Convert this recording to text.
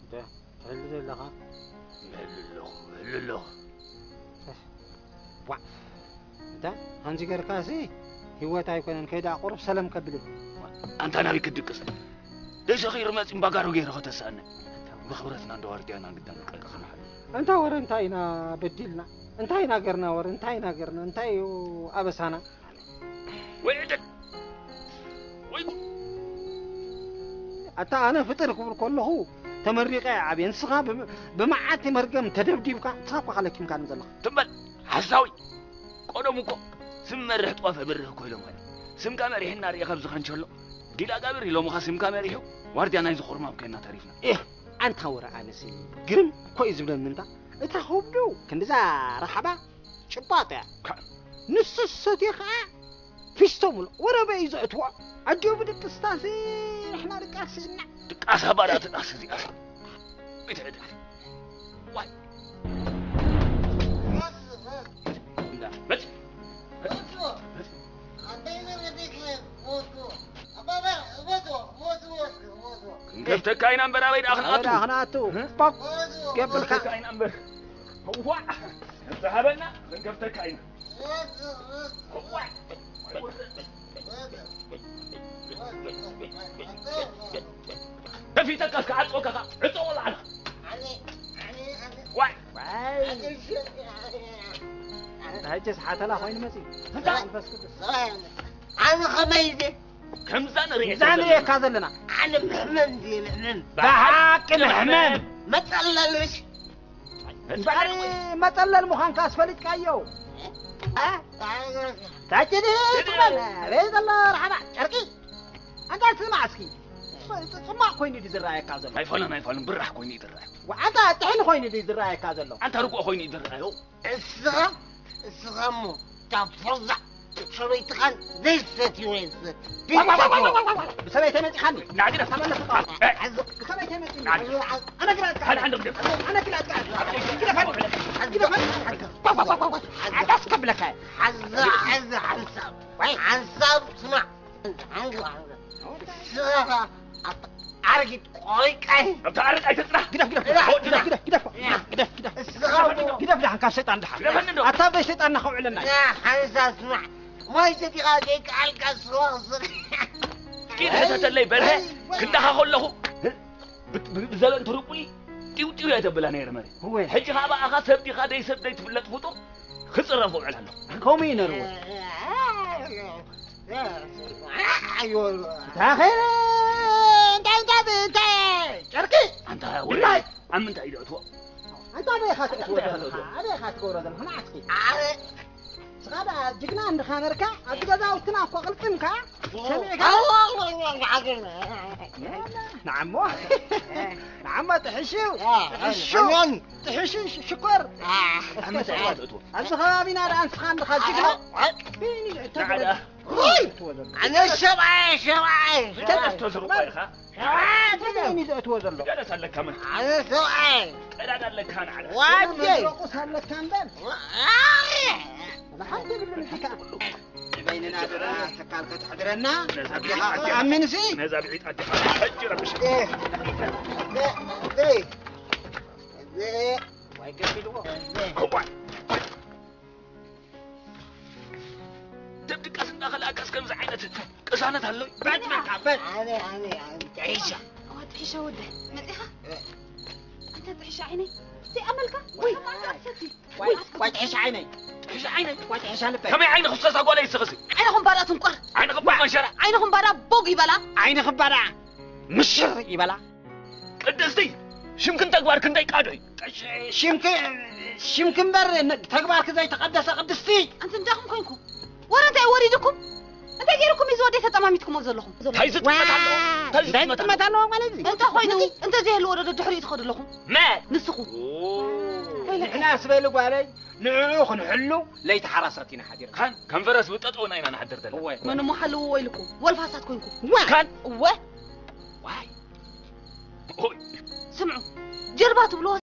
እንተ ትሕሉ ዘለኻ? እህሉ ኣለኹ፣ እህሉ ኣለኹ። ዋዕ! እንተ ከምዚ ጌርካሲ ህይወት ኣይኮነን፣ ከይዳ ቁሩብ ሰለም ከብል እየ። ኣንታ ናበይ ክትድቅስ? ደሰኺሩ መጺ እምባጋሮ ገይሩ ከተስኣነ። ብኽብረትና እንደ ዋርድያና ግዳም ንቀልቅል ንሓሉ። እንታ ወረ እንታይ ኢና በዲልና? እንታይ ኢና ገርና ወረ? እንታይ ኢና ገርና? እንታይ እዩ ኣበሳና? ወይ ዕደል! ወይ ጉድ! ኣታ ኣነ ፍጥር ክብል ከለኹ ተመሪቐ እየ ዓብየ። ንስኻ ብም-፣ ብመዓት መርገም ተደብዲብካ፣ ንስኻ እኳ ለኪምካኒ ዘለኻ። ትም በል! ሓሳዊ! ቀደሙ እኮ ስም መርሕ ጧፍ ኣብርህ እኮ ኢሎም ኸ። ስምካ መሪሕና ርኤ ካብዚ ከንቸሎ። ዲላ ጋብር ኢሎምኻ ስምካ መሪሑ ዋርድያ ናይዚ ኹርማብ ኮይና ተሪፍና። ኤህ! ኣንታ ወረ ኣነሲ ግርም እኮ እዩ ዝብለኒ እንታ። እታ ከብዱ ክንድዛ ረሓባ ጭባጥ እያ። ከ- ንሱ ሰትዩ ኸዓ ፊስቶ ምሉእ ወረበ እዩ ዘእትዎ። ኣዲኡ ብድቅስታሲ ንሕና ድቃስ ስእና። ድቃስ ኣባላት ድቃስ እዚኣስ። ይትዕደል። ዋይ። እንዳ፣ መጽ-፣ መጽ-፣ ክንከፍተካ ኢና እምበር ኣበይ ደኣ ክንኣቱ? ኣበይ ደኣ ክንኣቱ? እ? ቦክ ገብርካ። ክንከፍተካ ኢና እምበር። ዋዕ! እንተሃበና ክንከፍተካ ኢና። ዋዕ! ከፊተካ እስከ ዓጽወካ፣ ዕጾ ቆልዓና። ዋይ! ዋይ! ኣንታ ሕጂስ ሓተላ ኮይኑ መጺኡ። እንታይ? መንፈስ ቅዱስ። ኣነ ከመይ ኢለ? ከምዛ ንሪኦ ከምዛ ንሪኦካ ዘለና። ኣነ ምሕመም ድየ ምሕመም? ብሓቂ ምሕመም። መጸለልሽ? እምበኣር መጸለል ምዃንካስ ፈሊጥካዮ? እ? ታጭዲ ትበል። ኣበይ ዘሎ ረሓባ ጨርቂ? ኣንታ ስማዕ እስኪ። ጽ-፣ ጽማቕ ኮይኑ ድዩ ዝረኣየካ ዘሎ? ኣይፋሉን፣ ኣይፋሉን፣ ብራሕ ኮይኑ እዩ ዝረኣዮ። ወ-፣ ኣንታ ጥሕኒ ኮይኑ ድዩ ዝረኣየካ ዘሎ? ኣንታ ርጉኦ ኮይኑ እዩ ዝረኣዮ። እስኻ፣ እስኻ እሞ እታ ፎርዛ ሰበይትኻን ዘይሰትዩ ወይ ዝሰትዩ። ብሰበይተይ መጺኻኒ? ናግዳ። ተመለስ እኮ። እ። ብሰበይተይ መጺ-፣ ናግዳ። ኣነ ግዳ ኣጥቃ-፣ ሓድ፣ ሓድ ግዳ። ኣነ ግዳ ኣጥቃ-፣ ግደፈኒ። ግደፈኒ። ኣታ እስከ ብለካ። ሓንሳብ፣ ሓንሳብ፣ ሓንሳብ። ወይ። ሓንሳብ ስማዕ። ሓንሳብ፣ ሓንሳብ። ስኻ ኣርጊት ቆይ ቀይ። ኣብታ ኣረቅ ኣይተጽናሕ። ግደፍ፣ ግደፍ፣ ግደፍ፣ ግደፍ፣ ግደፍ፣ ግደፍ፣ ግደፍ፣ ግደፍ። እስኻ እሞ ግደፍ፣ ደሓን ካብ ሰይጣን ደሓን። ግደፈኒ እንዶ። ኣታ በይ ሰይጣንና ከውዕለና። ያ ሓንሳብ ስማዕ። ማይ ሰቲኻ ዘይከኣልካ ስዋ ክስርሕ። ኪድ ሕተተለይ በርሀ። ክንዳኻ ከለኹ ብ-፣ ብ-፣ ብዘበን ትርቁይ ጢውጢው እያ ተብላ ነይረ መሬት። እወ። ሕጂ ኸኣ ብኣኻ ሰብ ዲኻ ደይሰብ ደይትፍለጥ ፍጡር ክጽረፍ ውዕል ኣለኹ። ከምኡ እዩ ነርዎ። እንታይ ኸይረ? እንታይ፣ እንታይ፣ እንታይ? ጨርቂ? ኣንታ ድላይ! ኣብ ምንታይ እዩ ዘእትዎ? ኣንታ ኣበይ ኢኻ ተእትዎ ኣንታ ዘለኻ? ኣበይ ኢኻ ትገብሮ ዘለኻ? ንዓ እስኪ። ኣረ! ንስኻ ደኣ ጅግና እንድኻ ነርካ፣ ኣብ ገዛውትና እኮ ቅልጥምካ፣ ሰሚዕካ? ንዓሞ፣ ንዓሞ ጥሕሹ፣ እ፣ ጥሕሹ፣ ኣማን። ጥሕሹ ሽ-፣ ሽኮር። እ። ኣብ ምንታይ እዩ ዘእትዎ? ኣብዚ ከባቢና ደኣ ንስኻ እንድኻ ጅግና። እ። ንዓዳ። ውይ! ኣነ ሰብኣይ፣ ሰብኣይ፣ እንታይ ሰብኣይ። ተዘርቆ ኢኻ? ሰብኣይ፣ እንታይ እዩ ዘእትዎ ዘሎ? ገለስ ኣለካ መን? ኣነ ሰብኣይ። ቀዳዳ ኣለካ ንዓዳ። ዋጀይ። መድረቁስ ኣለካ እምበር። ዋ-፣ ኣይ! ንሓንቲ ብልም ኢኻ። በይንና ደኣ ተካል ከተሕድረና። ነዛ ብዒጣ ኣዲኻ ኣሚንሲ? ነዛ ብዒጣ ኣዲኻ። ሕጂ ረብሽ። እ፣ እ፣ እ፣ እ። ዋይ ገቢልዎ። እዋይ። ደብድቃስ እንዳኸላእካስ ከምዚ ዓይነት ቅሳነት ኣሎ? በል በቃ፣ በል። ኣነ፣ ኣነ፣ ኣነ፣ ጥሒሻ። እዋ፣ ጥሒሻ ወደ፣ መጺኻ? እ። ኣንታ ጥሒሻ ዓይነይ፣ ዘይኣመልካ? ወይ። ወይ፣ ኣትሰቲ። ወይ፣ ወይ፣ ጥሒሻ ዓይነይ። ጥሒሻ ዓይነይ? ወይ፣ ጥሒሻ ልበይ። ከመይ ዓይኒ ክፍሰሳ ጓለይ እስኽሲ? ዓይንኹም ባርያ ትንቋር። ዓይንኹም ባርያ መንሸራ። ዓይንኹም ባርያ ቦግ ይበላ። ዓይንኹም ባርያ ምሽር ይበላ። ቅድስቲ፣ ሽምክን ተግባርክን ደይቃዶ እዩ። ሽምክ-፣ ሽምክ እምበር ን-፣ ተግባርክ ዘይተቐደሰ ቅድስቲ። ኣንቲ እንዳኹም ኮይንኩም። ወረ እንታይ ወሪድኩም? እንታይ ገይርኩም እዩ ዝወደይ ተጠማሚትኩሞ ዘለኹም? እንታይ ዝጥመት ኣለዎ? እንታይ እንታይ ዝጥመት ዝጥመት ኣለዎ? ኣለዎ ማለት እዩ? እንተ ኮይኑ፣ እንተ ዘይህልዎ ዶ ድሕሪኡ ትኸዱ ኣለኹም? መ? ንስኹም። ኦ። ንሕና ስበሊ ጓለይ፣ ንዕኡ ክንሕሉ ለይቲ ሓራሳት ኢና ሓዲርና። ካን፣ ከም ፈረስ ብጠጠውና ኢና ንሓድር ዘለና። እወ። መን እሞ ሓልውዎ ኢልኩም? ወልፋሳት ኮይንኩም። ዋ! ካን? እወ። ዋይ። ኦይ። ስምዑ፣ ጀልባ ትብልዎ